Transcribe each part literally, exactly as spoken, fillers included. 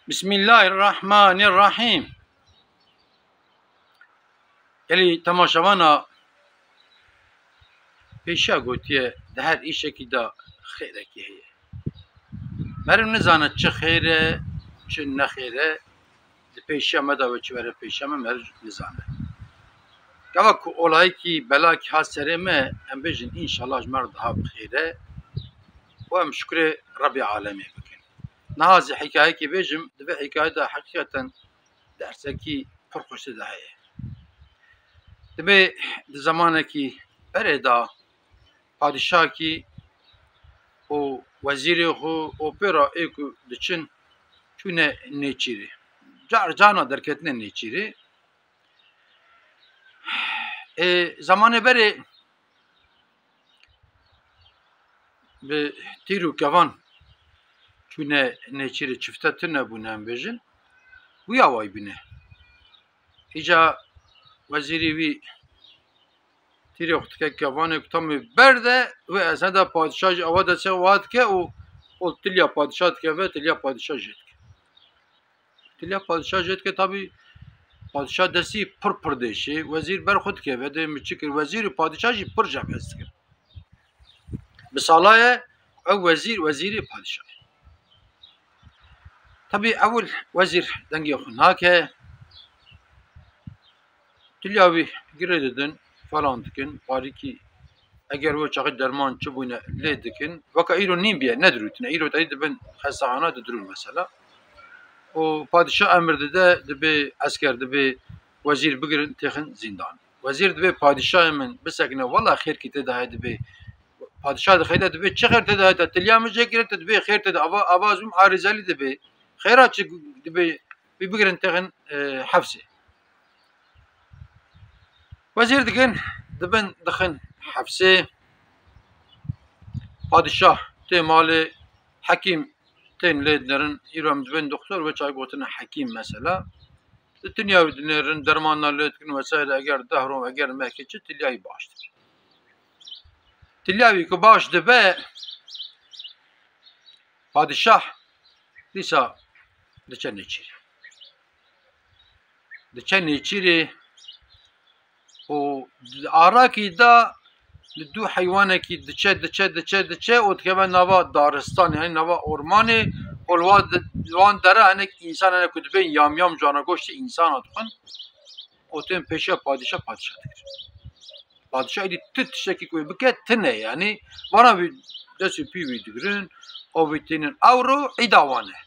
Bismillahirrahmanirrahîm. Gelî temaşevana pêşiya gotiye, di her îşekî de xêrekî heye. Meriv nizane çi xêr e, çi ne xêr e, di pêşiya me de wê çi were pêşiya me, meriv nizane. Gava ku olayekî belakî hat serê me, em bêjin înşallah ji me re daha bi xêr e û em şukrê Rebbê Alemê bikin. Niha ez ê hikayekê bêjim, di vê hikayê de heqîqeten dersekî pir xweş tê de heye. Dibê di zemanekî berê de padîşahekî û wezîrê xwe û pê re ê ku diçin çûne nêçîrê. Car carna derketine nêçîrê. Ê, zemanê berê bi tîr û kevan çûne nêçîrê, çifte tune bûne em bêjin. Wî awayî bûne. Îca wezîrê wî tîrê xwe dike kevanê ku tam wê berde, wê esnada padîşah jî awa destê xwe dike û, û tiliya padîşah dikeve, tiliya padîşah jê dike. Tiliya padîşah jê dike, tabî padîşah destî pir pir dêşê, wezîr ber xwe dikeve, dê min çi kir, wezîr û padîşah jî pir jebez dikir. Bi sala ye ew wezîr, wezîrê padîşah. Tabî ewil wezîr dengê xwe nake, tiliya wî girê didin, falan dikin, parîkî eger wê çaxê derman çi bûne lê dikin. Weke îro nîn bîye, nedirûtine. Îro teyî dibin xestexane, didirûn mesela. Û padîşah emir dide, dibê esker, dibê wezîr bigirin, têxin zîndan. Wezîr dibê padîşahê min bisekine, wela xêrkî tê de heye, dibê. Padîşah dixeyde dibê çi xêr tê de heye, te tiliya min jê kire, te dibê xêr tê de, ava, ava ez bûm arîzelî dibê. Xêra çi dibê, wî bigirin têxin, e, hefsê. Wezîr dikin, dibin dixin hefsê. Padîşah tê malê, hekîm tên lê dinêrin, îro em dibên doktor, wê çaxê gotine hekîm mesela. Di dinya wî dinêrin, dermanna lê dikin vesaire, eger deh roj, eger mehkê çi, tilya wî baş dibe. Tilya wî ku baş dibe, padîşah dîsa diçe nêçîrê. Diçe nêçîrê û di arakî de li dû heywanekî diçe, diçe, diçe, diçe û dikeve nava daristan, yanî nava ormanê û li wa di-, li wan dera hinek însan hene ku dibên yamyam, cana goştê însana dixwin û tên pêşiya padîşah, padîşah dikir. Padîşah êdî tu tiştekî ku wê bike tune, yanî vana wî dest û pî wî digirin û wî tînin. Ewro îda wan e.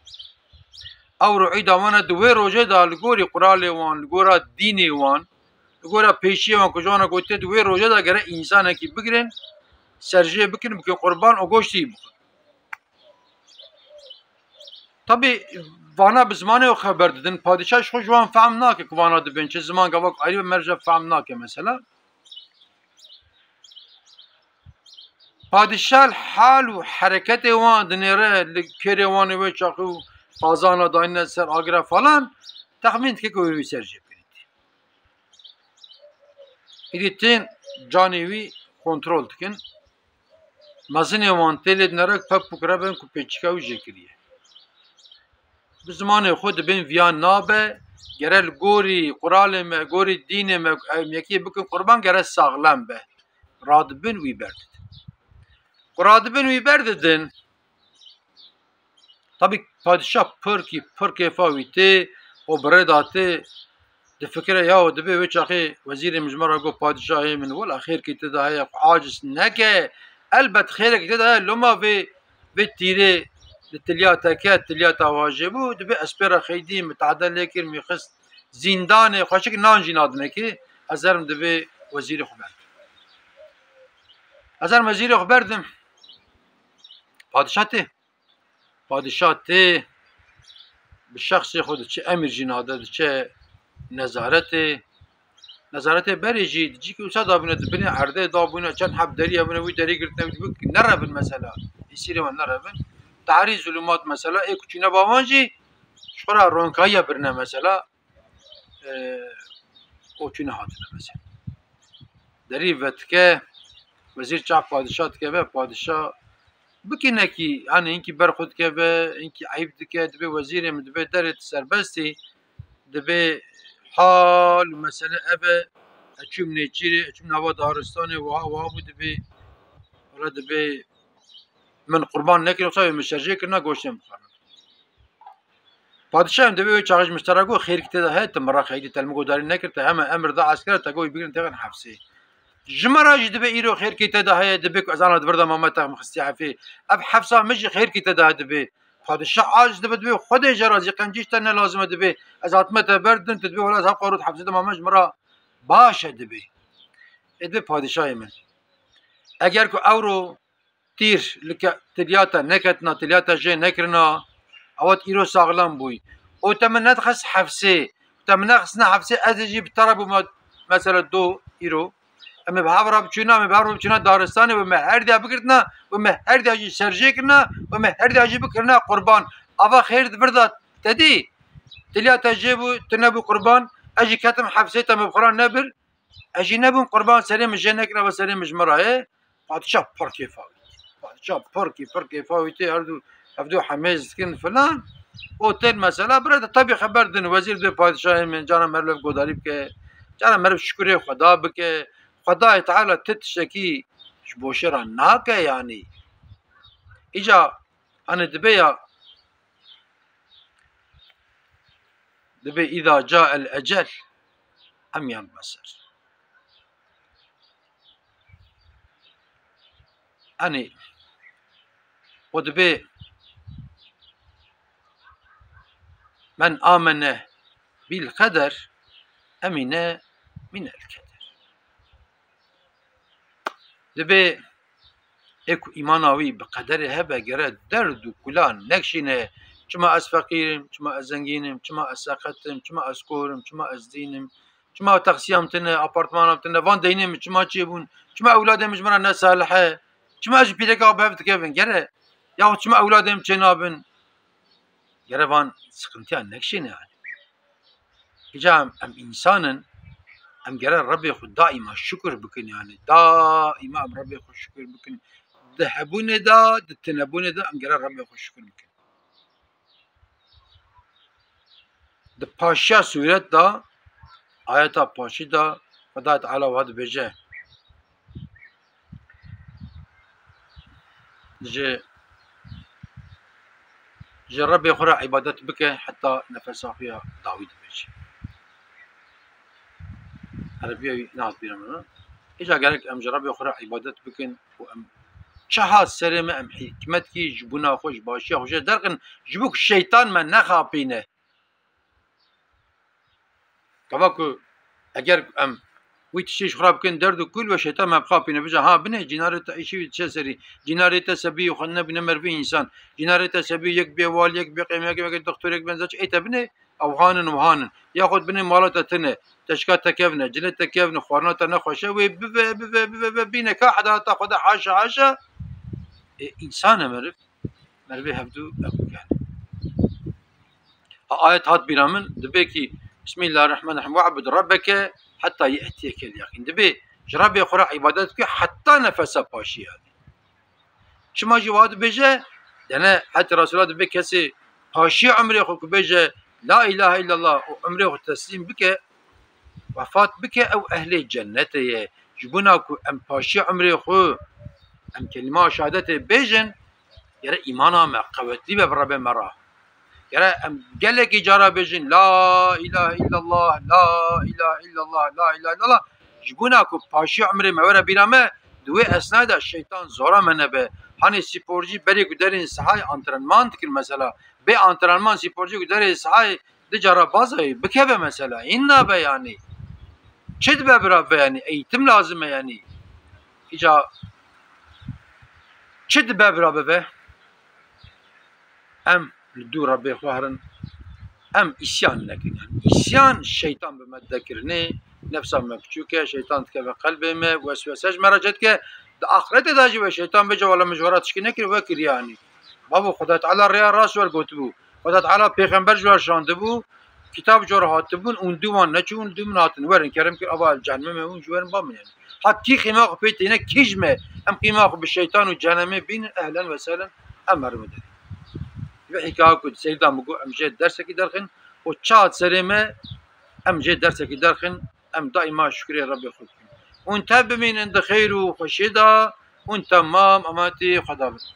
Ewro îda wan e, di wê rojê de li gorî quralê wan, li gora dînê wan, li gora pêşiyê wan ku ji wan re gotiye, di wê rojê de gere însanekî bigirin, serjê bikin, bikin qurban û goştî bixwin. Tabî vana bi zimanê xwe xeber didin. Padîşah ji xwe ji wan fehm nake ku vana dibên çi ziman, gava ku ayrî be, meriv jê fehm nake mesela. Padîşah hal û hereketê wan dinêre, li kêrê wan ê wê çaxî û qazana dayne ser agira falan, texmîn dike ku wê wî serjê bikin. Êdî tên canê wî kontrol dikin. Mezinê wan tê lê dinere, pep û kire bin ku pêçika wî jê kiriye. Bi zimanê xwe dibên viya nabe, gere li gorî quralê me, gorî dînê me, em yekê bikin qurban, gere saxlem be. Radibin wî berdidin. Ku radibin wî berdidin, tabî padîşah pir kî-, pir kêfa wî tê û bi rê de tê, difikire, yaw, dibê wê çaxê wezîrê min ji me re got, padîşahê min, wela xêrkî tê de heye, xwe aciz neke, elbet xêrek tê de heye, loma vê, vê tîrê li tiliya te ket, tiliya te wajê bû, dibê ez pê re xeydî, mitehede lê kir, min xist zîndanê, xweşik nan jî nadine kê, ez herim dibê wezîrê xwe berdim. Ez herim wezîrê xwe berdim. Padîşah tê. Padîşah tê, bi şexsê xwe diçe, emir jî nade, diçe nezaretê. Nezaretê berê jî di cîkî wisa dabûne, di binê erdê dabûne, çend heb derî hebûne, wî derî girtine, wî dibik nerevin mesela. Îsîrê wan nerevin. Tarî zulûmat mesela, ê ku çûne ba wan jî ji xwe re ronkahiya birine mesela. E, û çûne hatine mesela. Derî vedike, wezîr çax padîşah dikeve, padîşah bikî nekî, hani hinkî ber xwe dikeve, hinkî eyb dike, dibê wezîrê min, dibê derê tu serbestî, dibê hal û mesele ev e, ez çûm nêçîrê, ez çûm nava daristanê, wiha wiha bû, dibê, wele dibê min qurban nekir, yoksa min şerjê kirina goştê min xwarin. Padişahê min dibê wê çaxê ji min ji te re got, xêrkî tê de heye, tu min re xeyrî te li min godarî nekir, te heme emir da eskera, te got wî bigirin têxin hefsê. Ji min re jî dibê îro xêrkî tê de heye, dibê ku ez ana di vir de mame te min xistî hefê. Ev hefsa min jî xêrkî tê de heye dibê. Padişah aciz dibe, dibê Xwedê jê razî, qencî ji te ne lazim e dibê. Ez hatime te ber din, tu dibê wela ez hevqa rût hefsê de mame ji min re baş e dibê. Ê dibê padişahê min. Eger ku ewro tîr li ke-, tiliya te neketina, tiliya te jê nekirina, ewa tu îro saxlem bûyî. Û te min nedixist hefsê. Te min nexistine hefsê, ez ê jî bi te re bûme, mesela do îro. Em ê bi hev re biçûna, em ê bi hev re biçûna daristanê, wê me her diya bigirtina, wê me her diya jî serjê kirina, wê me her diya jî bikirina qurban. Ava xêr di vir de te dî. Tiliya te jê bû, tu nebû qurban, ez jî ketim hefsê, te min bi xwe re nebir. Ez jî nebûm qurban, serê min jê nekirine ve serê min ji min re ye. Padişah pir kêfa wî. Padişah pir kê-, pir kêfa wî tê, her du, ev du hemêz dikin filan. O tên mesela bire de tabi xeber din, wezîr dê padişahê min, cara meriv godarî bike, cara meriv şukurê Xweda bike. Xwedayê Teala ti tiştekî ji boşê re nake yanî. Îca hani dibe ya, dibe îza ca el ecel, em yan beser. Hani o dibe men amene bil qeder, emine minel keder. Dibê ê ku îmana wî bi qederê hebe, gere derd û kula nekşîne. Çima ez feqîr im, çima ez zengîn im, çima ez seqet im, çima ez kor im, çima ez dîn im, çima taksiyam tune, apartmanam tune, van deynê min çima çêbûn, çima ewladê min ji min re ne salih e, çima ez ji pîreka bi hev dikevin, gere, yaxud çima ewladê min çênabin. Gere van sıkıntıya nekşîne yani. Îca em, em însan in, em gere Rebbê xwe daîma şukir bikin yani. Daîma em Rebbê xwe şukir bikin. Di hebûnê de, di tinebûnê de em gere Rebbê xwe şukir bikin. Di paşiya sûret de, ayeta paşî de, Xwedayê Teala wiha dibêje, Ji, ji Rebbê xwe re îbadet bike heta nefesa xwe ya dawî dibêje. Erebiya wî nehat bîra min e. Îca gerek em ji Rebbê xwe re îbadet bikin û em çiha serê me em hikmetkî ji bûna xwe, ji başiya xwe jê derxin, ji bo ku şeytan me nexapîne. Gava ku eger em wî tiştê ji xwe re bikin derd û kul ve şeytan me bixapîne, bije ha binê cînarê te îşî wî diçe serî, cînarê te sebî xwe nebîne merivê însan, cînarê te sebî yek bê wal, yek bê qêmeyek, yek doktor, yek benzaç ê te binê, ew hanin û hanin. Yaxud binê mala te tune, teşka te kevne, cilê te kevne, xwarina te nexweş e, wê bive, bive, bive, bive, bîne ka edaleta Xwedê haşa, haşa. Ê, însan e meriv. Merivê hevdû ev bikene. Ha, ayet hat bîra min, dibê kî, Bismillahirrahmanirrahim, "Ve'bud rabbeke hetta ye'tiyekel yaqîn." Dibê ji Rebbê xwe re îbadet bike heta nefesa paşî yani. Çima jî wa dibêje? Dene hetê Resulullah dibê kesê paşî umrê xwe ku bêje, "La ilahe illallah" û umrê xwe teslîm bike, wefat bike, ew ehlê cennetê ye. Ji bona ku em paşiya umrê xwe, em kelîma şehadetê bêjin, gere îmana me qewetlî be bi Rebê me re. Gere em gelekî cara bêjin, "La ilahe illallah, la ilahe illallah, la ilahe illallah." Ji bona ku paşiya umrê me were bîra me, di wê esnayê de şeytan zora me nebe. Hanê sporcî berê ku derên sehayê antrenman dikin mesela. Bê antrenman sporcî ku derê sehayê di cara bazayê bikeve mesela, hîn nabe yanî. Çi dibe bira bibe yanî? Eğitim lazim e yanî. Îca çi dibe bira bibe? Em li dû Rebbê xwe herin, em îsyan nekin. Yanî îsyan şeytan bi me dikirinê, nefsa me biçûk e, şeytan dikeve qelbê me, weswese ji me re cih dike. Di axretê de jî we şeytan bêje, "Wela min ji we re tişkî nekir, we kiriye." Yanî bavo, Xweda Teala rêya rast ji we re gotibû. Xweda Teala pêxember ji we re şandibû, kitab ji we re hatibûn, hûn dû wan neçûn, dû min hatin. Werin, kerem kir, ava li cehennemê hûn ji werin ba min yanî. Hat kî qîma xwe pê tîne, kî ji me, em qîma xwe bi şeytan û cehennemê bînin, ehlen ve sehlen, em herin derê. Vê hîkaya ku Seyda min got, em jê dersekî derxin û çat serê me, em jê dersekî derxin, em daîma şukrê Rebbê xwe bikin. Hûn tev bimînin di xêr û xweşiyê de, hûn temam emanetî Xweda bin.